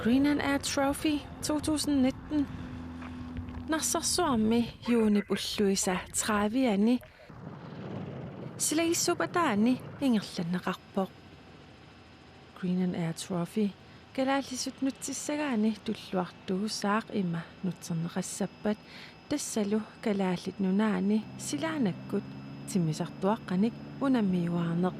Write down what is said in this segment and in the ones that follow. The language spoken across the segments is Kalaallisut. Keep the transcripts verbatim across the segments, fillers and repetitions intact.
Greenland Air Trophy to tusind nitten. Narsarsuarmi juunip ulluisa tredive-ani silagissuupataani ingerlanneqarpoq. Greenland Air Trophy kalaallisut nutsissagaanni tulluartuusaaq ima nutserneqassappat, tassalu Kalaallit Nunaanni silaannakkut timmisartuaqqanik unammiuaarneq.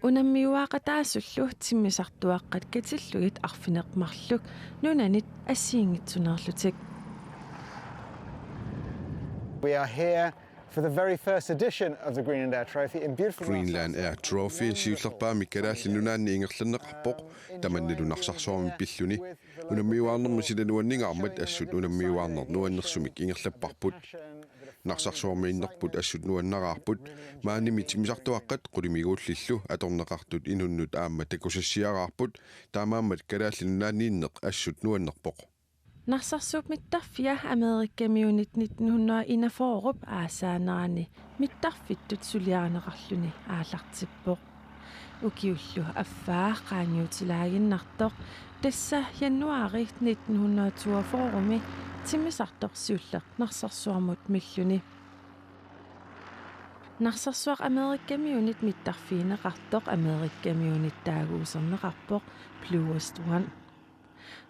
Unammiuaaqataasullu timmisartuaqqat katillugit arfineq-marluk nunanit assigiinngitsuneerlutik. We are here for the very first edition of the Greenland Air Trophy in beautiful Greenland Air Trophy siullerpaamik Kalaallit Nunaanni ingerlanneqarpoq, tamannalu Narsarsuarmi pilluni. Unammiuaarnermi sila nuanningaarmat assut unammiuaarneq nuannersumik ingerlapparput. Narsarsuarmiinnerput assut nuannaraarput. Maanimi timmisartuaqqat qulimiguullillu atorneqartut inunnut aamma takusassiaraarput. Taamaammat Kalaallit Nunaanniinneq assut nuannerpoq. Narsarsuup mittarfia Amerikamiunit nitten hundrede enogfyrre-p aasaanerani mittarfittut suliarineqarluni aallartippoq. Ukiullu affaa qaangiutilaaginnartoq, tassa januaari nitten hundrede toogfyrre-mi timmisartoq siulleq Narsarsuarmut milluni. Narsarsuaq Amerikamiunit mittarfigineqartoq Amerikamiunit taaguuserneqarpoq Bluest One.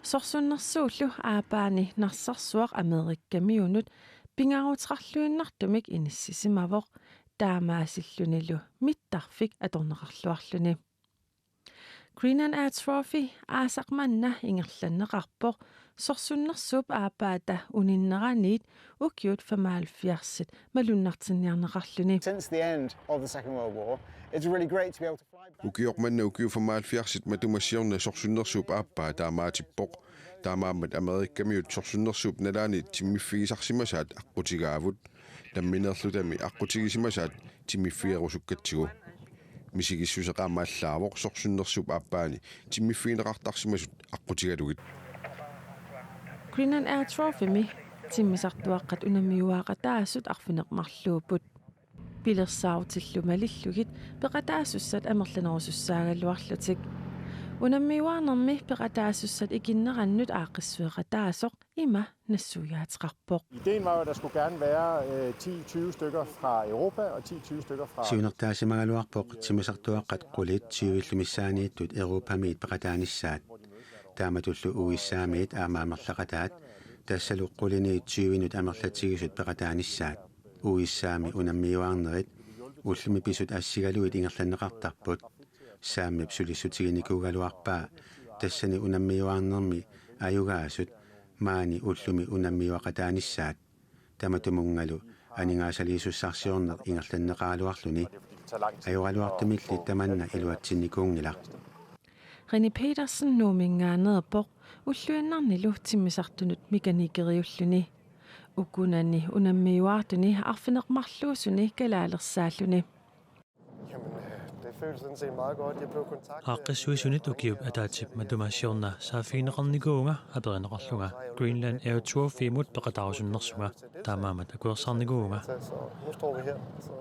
Sorsunnersuullu aappaani Narsarsuaq Amerikamiunut pingaaruteqarluinnartumik inissisimavoq, taamaasillunilu mittarfik atorneqarluarluni. Greenland Air Trophy aasaq manna ingerlanneqarpoq sorsunnersuup aappaata uninneraniit ukiut femoghalvfjerdsit malunnartinniarneqarluni. Since the end of the Second World War, it's really great to be able to fly back. Ukioq manna ukiut femoghalvfjerdsit matuma siorna sorsunnersuup aappaa taamaatippoq. Taamaammat Amerikamiut sorsunnersuup nalaani timmiffigisarsimasaat aqqutigaavut. Nammineerlutami aqqutigisimasaat timmiffigerusukkatsigu. Misigissuseq aamma allaavoq sorsunnersuup aappaani timmiffigineqartarsimasut aqqutigalugit. Greenland Air Trophy-mi timmisartuaqqat unammiuaaqataasut arfineq-marluupput. Pilersaarutillu malillugit peqataasussat amerlanerusussaagaluarlutik. Unammiuaarnermi peqataasussat ikinnerannut aaqqissueqataasoq ima nassuiaateqarpoq. Ideen var jo, at der skulle gerne være øh, ti tyve stykker fra Europa og ti tyve stykker fra... Siunertaasimagaluarpoq timmisartuaqqat qulit tyvillu missaanniittut Europamiit peqataanissaat. Taamatullu U S A-miit aamma amerlaqataat, tassalu quliniit tyvinut amerlatigisut peqataanissaat. U S A-mi unammiuaarnerit ullumi pisut assigalugit ingerlanneqartarput. Saamip sulissutiginikuugaluarpaa, tassani unammiuaarnermi ajugaasut maani ullumi unammiuaqataanissaat. Tamatumunngalu aningaasaliisussarsiorneq ingerlanneqaraluarluni. Ajoraluartumilli tamanna iluatsinnikuunngilaq. René Petersen Nuumminngaanneerpoq ulluinnarnilu timmisartunut mekanikeriulluni. Ukunani unammiuaartuni arfineq-marluusuni kalaalersaalluni. Jamen, øh, det føles sådan set meget godt. Jeg blev kontaktet... Aaqqissuisunit ukiup ataatsip matuma siorna saaffigineqarnikuuvunga aperineqarlunga Greenland Air Trophy-mut peqataarusunnersunga, taamaammat akuersaarnikuuvunga. Så nu står vi her. Så...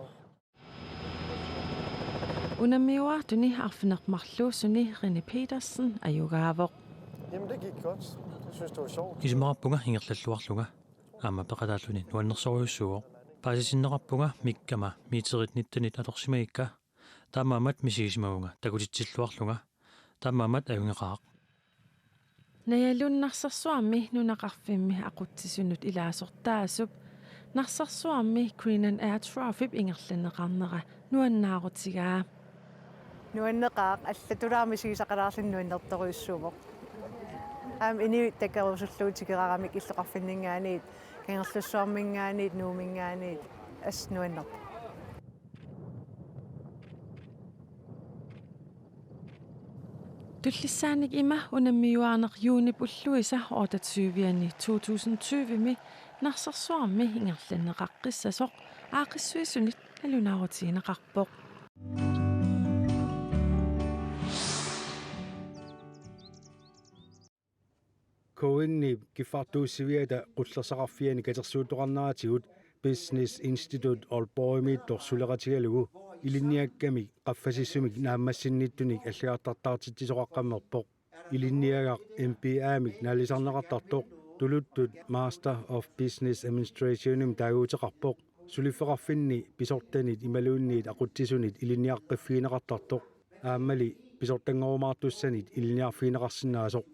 Unammiuaartuni arfineq-marluusuni René Petersen ajugaavoq. Jamen, det gik godt. Jeg synes, det var sjovt. Isumaqarpunga ingerlalluarlunga. Aamma peqataalluni nuannersorujussuuvoq. Paasitinneqarpunga mikkama meterit nittenit atorsimagikka. Taamaammat misigisimavunga takutitsilluarlunga. Taamaammat ajunngeqaaq. Naja Lund Narsarsuarmi nunaqarfimmi aqutsisunut ilaasortaasup Narsarsuarmi Greenland Air Trophy-p ingerlanneqarnera nuannaarutigaa. Nuanneqaaq, allatulaarmi misigisaqalaarluni nuannertorujussuuvoq. Aamma inuit takorusullugu tikeraramik illoqarfinninngaanniit, Kangerlussuarminngaanniit, Nuumminngaanniit, assut nuannerpoq. Tullissaanik ima unammiuaarneq juunip ulluisa otteogtyve-ani to tusind tyve-mi Narsarsuarmi ingerlanneqaqqissasoq aaqqissuisunit nalunaarutigineqarpoq. K N-ip kiffartuussiviata qullersaqarfiani katersuuttoqarneratigut Business Institute Aalborgimiittoq suleqatigalugu ilinniakkamik qaffasissumik naammassinnittunik allagartartaartitsisoqaqqammerpoq. Ilinniagaq M B A-mik naalisarneqartartoq tuluttut Master of Business Administrationimik taaguuteqarpoq. Suliffeqarfinni pisortanit imaluunniit aqutsisunit ilinniaqqiffigineqartartoq. Aammali pisortanngorumaartussanit ilinniarfigineqarsinnaasoq.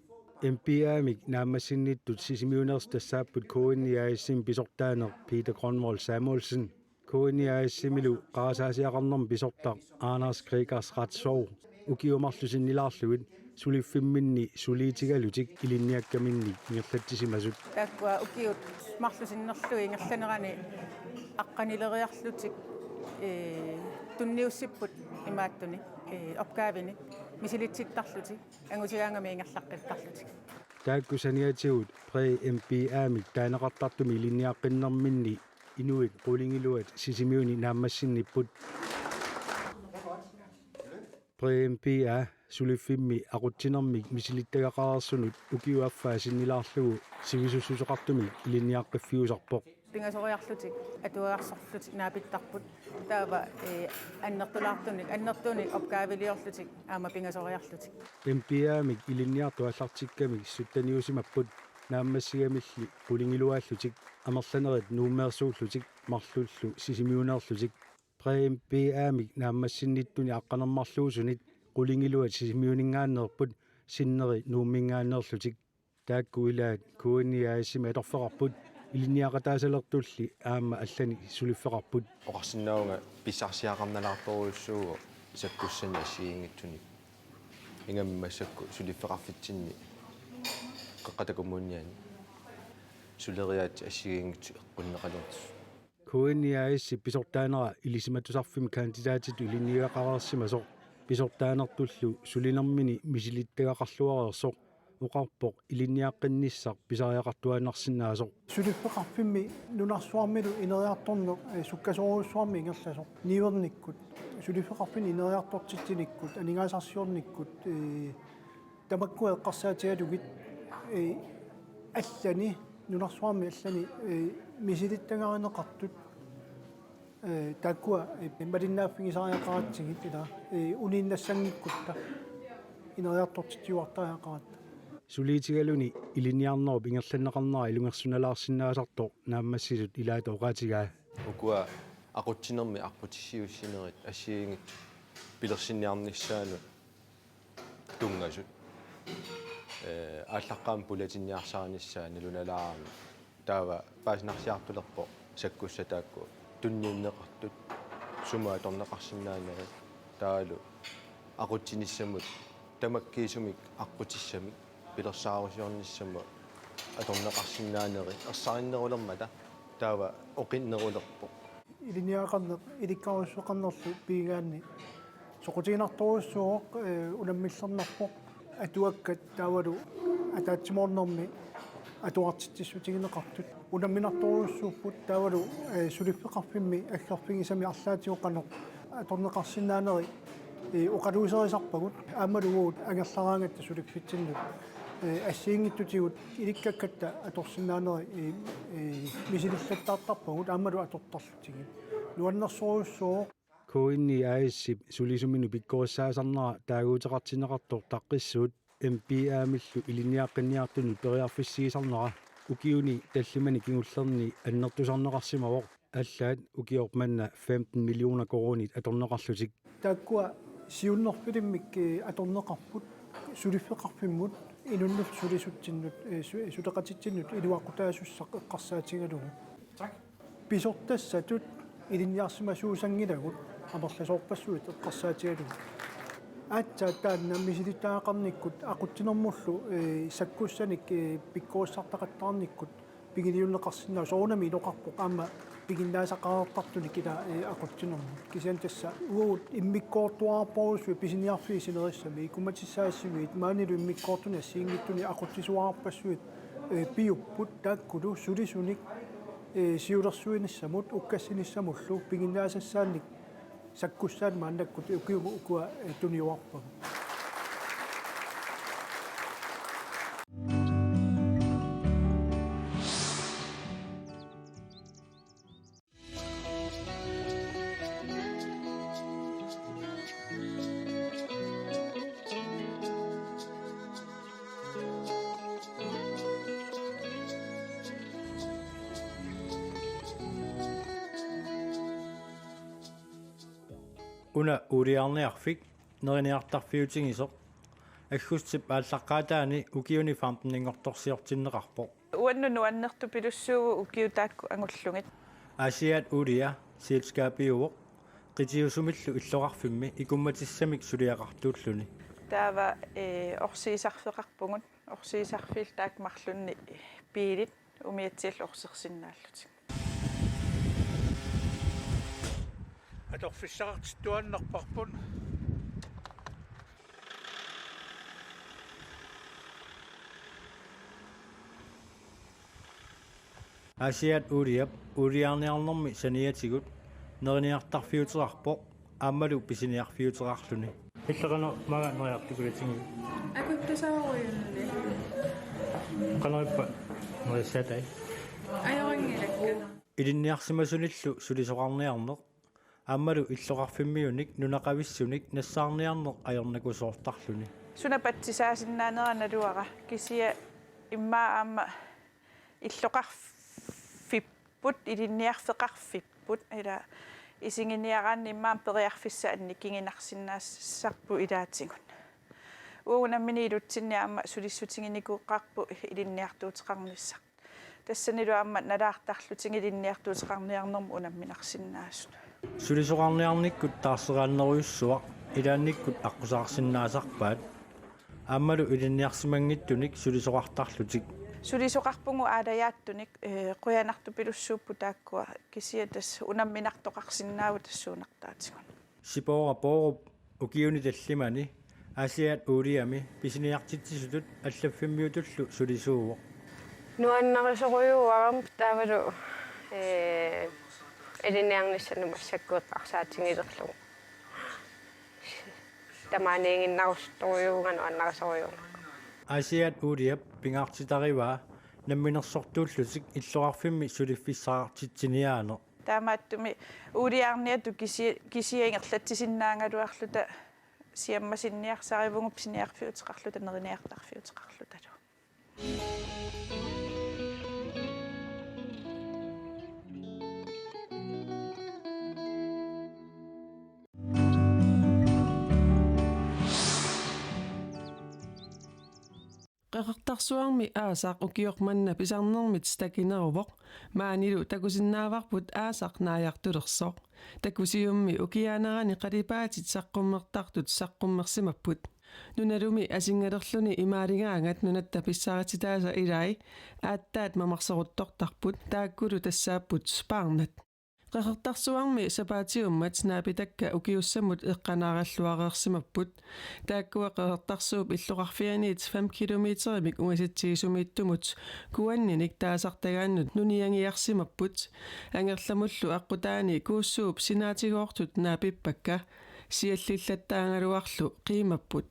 M B A-mik naammassinnittut Sisimiuneersut tassaapput K N I A/S-imi pisortaaneq Peter Grønvold Samuelsen, K N I A/S-imilu qarasaasiaqarnermi pisortaq Anders Krikers Ratsov, ukiut marluk sinnilaarlugit suliffimminni suliitigalutik ilinniakkaminnik ingerlatsisimasut. Taakkua ukiut marluk sinnerlugit ingerlanerani aqqanileriarlutik, ee, tunniussipput imaattunik, ee, opgavenik misilitsittarlutik, angutigaangami ingerlaqqittarlutik. Taakku saniatigut Pre-M B A-mik taaneqartartumi ilinniaqqinnerminni inuit qulingiluat Sisimiuni naammassinnipput. Pre-M B A suliffimmi aqutsinermik misilittagaqareersunut ukiup affaa sinnilaarlugu sivisussuseqartumik ilinniaqqiffiusarpoq. Pingasoriarlutik, atuagarsorlutik naapittarput. Taava, ee, annertulaartunik, annertuunik opgaveliorlutik aamma pingasoriarlutik. M B A-mik ilinniartut aallartikkamik sytteniusimapput, naammassigamilli qulingiluaallutik, amerlanerit Nuummeersuullutik marlullu Sisimiuneerlutik. Pre-M B A-mik naammassinnittuni aqqaneq-marluusunit qulingiluat Sisimiuninngaanneerput, sinneri Nuumminngaanneerlutik. Taakku ilaat K N I A/S-imi atorfeqarput, ilinniaqataasalertulli aamma allanik suliffeqarput. Oqarsinnaavunga pissarsiaqarnalaartorujussuuvoq sakkussanik assigiinngitsunik. Ingammik massakkut suliffeqarfitsinni Qeqqata Kommuniani suleriaatsit assigiinngitsut eqqunneqalertut. K N I A/S-ip pisortaanera Ilisimatusarfimmi kandidatitut ilinniagaqareersimasoq pisortaanertullu sulinermini misilittagaqarluareersoq oqarpoq ilinniaqqinnissaq pisariaqartuaannarsinnaasoq. Suliffeqarfimmi nunarsuarmilu ineriartorneq, ee, sukkasoorujussuarmik ingerlasoq niuernikkut, suliffeqarfinni ineriartortitsinikkut, aningaasarsiornikkut, ee, tamakkua eqqarsaatigalugit, ee, allani, nunarsuarmi allani, ee, misilittagarineqartut, ee, taakkua, ee, malinnaaffigisariaqaratsigit ila, ee, uniinnassanngikkutta ineriartortitsiuartariaqaratta. Suliitigaluni ilinniarnerup ingerlanneqarnera ilungersunalaarsinnaasartoq naammassisut ilaata oqaatigaa. Ukua aqutsinermi aqqutissiuussinerit assigiinngitsut pilersinniarnissaannut tunngasut. Ee, aallaqqaammut pulatinniarsarinissaa nalunalaarami. Taava paasinarsiartulerpoq sakkussat taakku tunniunneqartut, sumut atorneqarsinnaanerit, taavalu aqutsinissamut tamakkiisumik aqqutissamik pilersaarusiornissamut atorneqarsinnaanerit ersarinnerulermata taava oqinnerulerpoq. Ilinniagaqarneq ilikkarussuseqarnerlu pigigaanni soqutiginartorujussuuvoq, ee, unammillernarpoq, atuakkat taavalu ataatsimoornermi atuartitsissutigineqartut unamminartorujussuupput, taavalu, ee, suliffeqarfimmi aggerfigisami arlaatigut qanoq atorneqarsinnaaneri, ee, oqaluuserisarpagut aammalu uagut angerlaraangatta suliffitsinnut, ee, assigiinngitsutigut ilikkakkatta atorsinnaaneri, ee, ee, misilillattaartarpagut aammalu atortarlutigit. Nuannersorujussuuvoq. K N I A/S-ip sulisuminut pikkorissaasarnera taaguuteqartinneqartoq Taqqissuut M B A-millu ilinniaqqinniartunut periarfissiisarnera ukiuni tallimani kingullerni annertusarneqarsimavoq, allaat ukioq manna femten millioner koruunit atorneqarlutik. Taakkua siunnerfilimmik, ee, atorneqarput suliffeqarfimmut inunnut sulisutsinnut, ee, su-, suleqatitsinnut iluaqutaasussaq eqqarsaatigalugu. Pisortassatut ilinniarsimasuusanngilagut amerlasoorpassuit eqqarsaatigalugit. Aatsaat taanna misilittagaqarnikkut aqutsinermullu, ee, sakkussanik, ee, pikkorissartaqattaarnikkut pigiliunneqarsinnaavoq, soorunami iloqarpoq aamma piginnaasaqareertartunik ila, ee, aqutsinermut. Kisianni tassa uagut immikkoortuararparujussuit pisiniarfiit sinerissami, ikkummatissaassivit maanilu immikkoortunik assigiinngitsunik aqutsisuararpassuit, ee, piupput, taakkulu sulisunik, ee, siulersuinissamut, ukkassinissamullu piginnaasassaannik sakkussaat maannakkut ukiumut ukua, ee, tuniuarpagut. Una uuliarniarfik neriniartarfiutigisoq aggustip aallaqqaataani ukiuni femteninngortorsiortinneqarpoq. Uannut nuannertupilussuuvoq ukiut taakku angullugit. Aasiaat Uulia selskabiuvoq qitiusumillu illoqarfimmi ikummatissamik suliaqartuulluni. Taava, ee, orsiisarfeqarpugut, orsiisarfiillu taakku marlunnik biilit umiatsiallu orsersinnaallutik. Atorfissaqartittuaannarparput. Aasiaat Uuliap uuliarniarnermi saniatigut neriniartarfiuteqarpoq aammalu pisiniarfiuteqarluni. Illit qanoq maanga neriartukulitigiviuk? Akuttasaarujunni. Qanoq ippa nerisatai? Ajorinngilakka. Ilinniarsimasunillu sulisoqarniarneq aammalu illoqarfimmiunik nunaqavissunik nassaarniarneq ajornakusoortarluni. Suna patsisaasinnaanera naluara, kisianni immaqa aamma illoqarfipput, ilinniarfeqarfipput, ila isiginiaraanni immaqa periarfissat annikiginarsinnaassarput ilaatigut. Uagut nammineq ilutsinni aamma sulissutiginikuuqarput ilinniartuuteqarnissaq. Tassanilu aamma nalaartarlutik ilinniartuuteqarniarnermut unamminarsinnaasut. Sulisoqarniarnikkut taarseraannerujussuaq ilaannikkut aqqusaarsinnaasarpaat. Aammalu ilinniarsimanngitsunik sulisoqartarlutik. Sulisoqarpugut aalajaatsunik, ee, qujanartupilussuupput taakkua, kisianni tassa unamminartoqarsinnaavoq tassuunartaatigut. Sipoora Bourup ukiuni tallimani Aasiaat Uuliami pisiniartitsisutut allaffimmiutullu sulisuuvoq. Nuannarisorujuuarami taavalu, ee, ilinniarnissanut massakkut eqqarsaatigilerlugu. Tamaaniiginnarusuttorujuuvunga nuannarisorujuummata. Aasiaat Uuliap pingaartitarivaa namminersortuullutik illoqarfimmi suliffissaqartitsiniaaneq. Taamaattumik uuliarniartut kisi-, kisiat ingerlatsisinnaagaluarluta siammasinniarsarivugut pisiniarfiuteqarluta neriniartarfiuteqarlutalu. Qeqertarsuarmi aasaq ukioq manna pisarnermit takineruvoq, maanilu takusinnaavarput aasaq naajartulersoq. Takusiummi ukiaanerani qalipaatit saqqummertartut saqqummersimapput. Nunalumi asingalerluni imaaligaangat nunatta pissarititaasa ilai aatsaat mamarseruttortarput, taakkulu tassaapput paarnat. Qeqertarsuarmi sapaatiummat naapitakka ukiussamut eqqanaarilluareersimapput. Taakkua Qeqertarsuup illoqarfianiit fem kilometerimik ungasitsigisumiittumut kuanninik taasartagaannut nuniagiarsimapput. Angerlamullu aqqutaani kuussuup sinaatigoortut naapippakka, siallillattaagaluarlu qiimapput.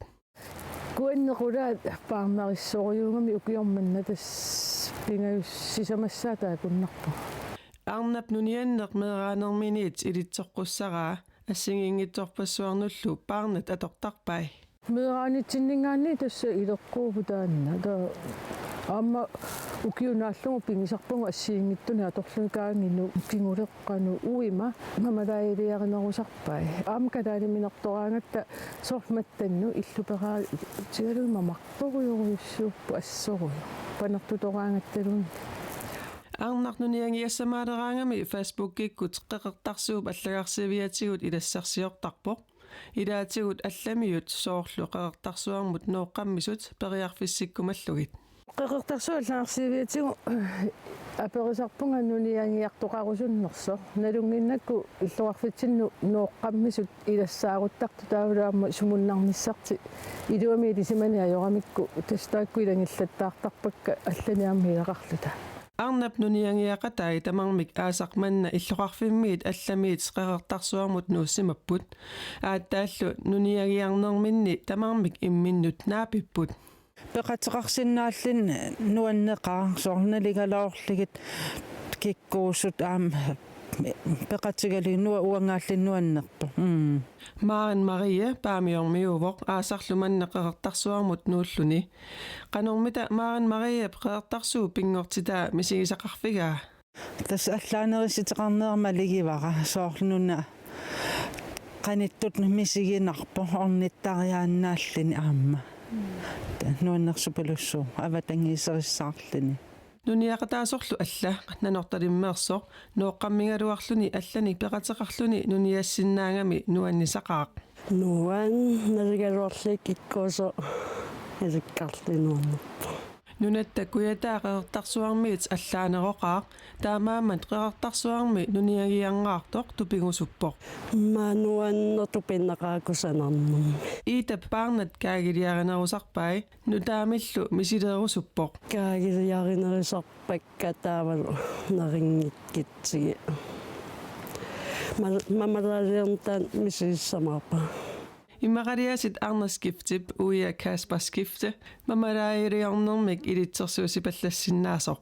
Kuanneq qulaat paarnarissorujuugami ukioq manna, tassa pingajuat sisamassaat taakkunnarpoq. Arnap nunianneq meeraanerminiit ilitsoqqussaraa, assigiinngitsorpassuarnullu paarnat atortarpai. Meeraanitsinninngaanniit tassa ileqquuvugut taanna. Taava aamma ukiut naallugu pigisarpagut assigiinngitsunik atorlugit, kaanginut, kinguleqqanut, uima mamalaajaliarinerusarpai. Aamma kalaaliminertoraangatta soorlu mattannut illupeqaatigalugu mamartorujorujussuupput assorujuk. Panertutoraangattaluunniit. Arnaq nuniagiassamaaleraangami Facebookikkut Qeqertarsuup allagarsiviatigut ilassarsiortarpoq. Ilaatigut allamiut soorlu Qeqertarsuarmut Nooqqammisut periarfissikkumallugit. Qeqertarsuup allagarsiviatigut aperisarpunga nuniagiartoqarusunnersoq. Nalunnginnakku illoqarfitsinnut Nooqqammisut ilassaaruttartut, taavalu aamma sumunnarnissartik iluamik ilisimaneq ajoramikku, tassa taakku ilanngillattaartarpakka allanik aamma ilaqarluta. Arnap nuniagiaqatai tamarmik aasaq manna illoqarfimmiit allamiit Qeqertarsuarmut nuussimapput. Aatsaallu nuniagiarnerminni tamarmik imminnut naapipput. Peqateqarsinnaalluni nuanneqaaq, soorlu naligaluarlugit kikkuusut aamma peqatigalugit, nua-, uangaalluni nuannerpoq. Mm. Maren Marie Paamiormiuuvoq aasarlu manna Qeqertarsuarmut nuulluni. Qanormita Maren Mariep Qeqertarsuup pinngortitaa misigisaqarfigaa? Tassa allaanerussuteqarnera maligivara, soorlu nuna Qanittut misiginarpoq ornittariaannaalluni aamma. Nuannersupilussuuvoq avatangiiserissaarluni. Nuniaqataasorlu alla Nanortalimmeersoq Nooqqammigaluarluni allanik peqateqarluni nuniassinnaagami nuannisaqaaq. Nuann- naligaluarlik ikkuusoq ilikkarli nuannerpoq. Nunatta Kujataa Qeqertarsuarmiit allaaneroqaaq, taamaammat Qeqertarsuarmi nuniagiarneqartoq tupigusuppoq. Immaqa nuanneq tupinneqaaq kusanarnermi. Iitap Paarnat kaagiliarinerusarpai, nutaamillu misileerusuppoq. Kaagiliarinerusarpakka taavalu nerinngikkutsigit. Mal-, mamalaaliorneq taanna misigissamaarpara. Immaqaliaasiit Anders Skiftep uia Kasper Skifte mamalaaliornermik ilitsersuusipallassinnaasoq.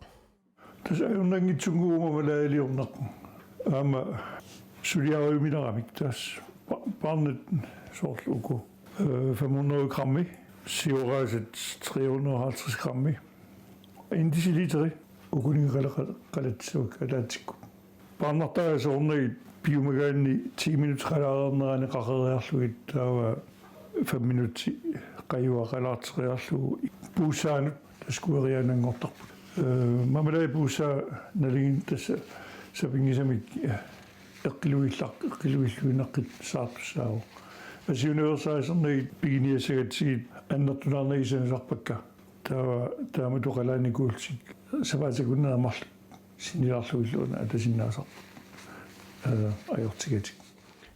Tassa ajornanngitsunnguuvoq mamalaaliorneq. Aamma suliariuminaramik tassa pa-, Paarnat soorlu uku. Øh, fem hundrede grammi, sioraasat tre hundrede og halvtreds grammi. En deciliteri, ukuninnga qala-, qala-, qalatsisavakka ataatsikkut. Paarnartariaqarnerit piumagaanni ti minutsit qalaareernerani qaqeriarlugit taava fem minutsit qajua qalaarseriarlugu puussaanut taskueriaananngortarput. Øh, mamalaat puussaa nalingin tassa sapinngisamik, øh, eqqiluillaq-, eqqiluilluinnaqqiit saartussaavoq. Asiunaveersaasarnagit piginiassagatsigit annertunaarnagit sanasarpakka. Taava taamatut qalaanikuullutik sapaatip akunneri marluk sinnilaarlugillu una atasinnaasarput. Øh, ajortigatik.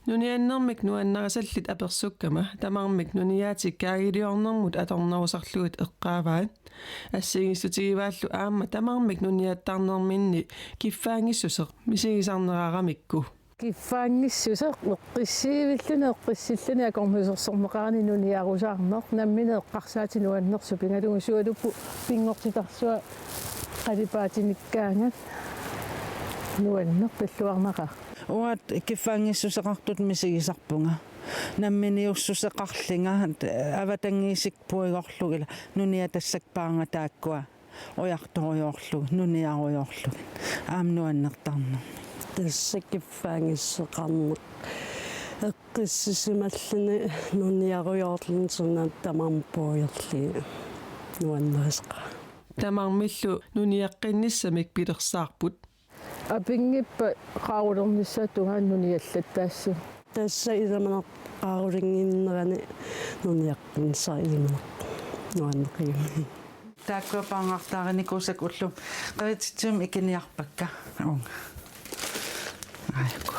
Nuniannermik nuannarisallit apersukkama tamarmik nuniaatik kaagiliornermut atornerusarlugit eqqaavaat. Assigiissutigivaallu aamma tamarmik nuniattarnerminni kiffaanngissuseq misigisarneraaramikku. Kiffaanngissuseq eqqissiivilluni eqqissilluni akornusersorneqarani nuniarusaarneq nammineq eqqarsaatit nuannersut pigalugu sualupput pinngortitarsuaq qalipaatinikkaangat nuanneq pilluarnaqaaq. Uanga kiffaanngissuseqartutut misigisarpunga. Namminiussuseqarlunga avatangiisikka puigorlugit ila nuniat tassakka paanga taakkua ujartorujoorlugit, nuniarujoorlugit. Aamma nuannertarnermik. Tassa kiffaanngissuseqarneq eqqissisimalluni nuniarujoorluni suna tamarmi puiorlugit nuannerisaqaaq. Tamarmillu nuniaqqinnissamik pilersaarput. Apinngippat qaarulernissaata tungaanut nuniallattaassaaq. Tassa ilimanarpoq qaarulinnginnerani nuniaqqinnissaq ilimanarpoq. Nuanneqigami. Taakkua paarnartaarinikuusakka ullumi qerititsivimmi ikiniarpakka. Uunga. Aajuku.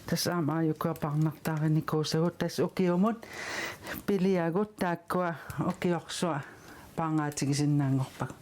Tassa aamma aajuku paarnartaarinikuusagut tassa ukiumut piliagut taakkua ukiorsuaq paarnaatigisinnaanngorpakka.